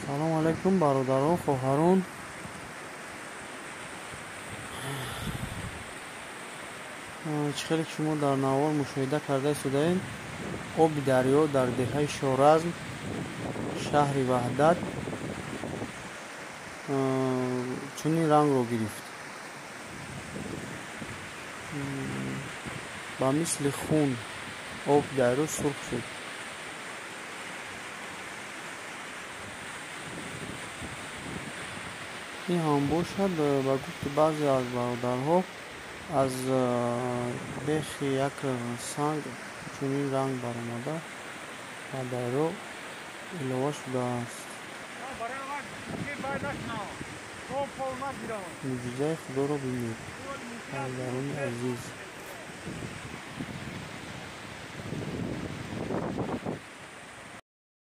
Салом алайкум, бародарон, хоҳарон. Чӣ хеле ки шумо дар навор мушоҳида карда истодаед, оби дарё дар деҳаи Шоразм, шаҳри Ваҳдат, чунин рангро гирифт. Ба мисли хун оби дарё сурх шуд. Ин ҳам бошад, ба гуфти баъзе аз бародарҳо, аз бехи як санг чунин ранг баромада ба дарё илова шудааст. Мӯъҷизаи Худоро бинед, бародарони азиз.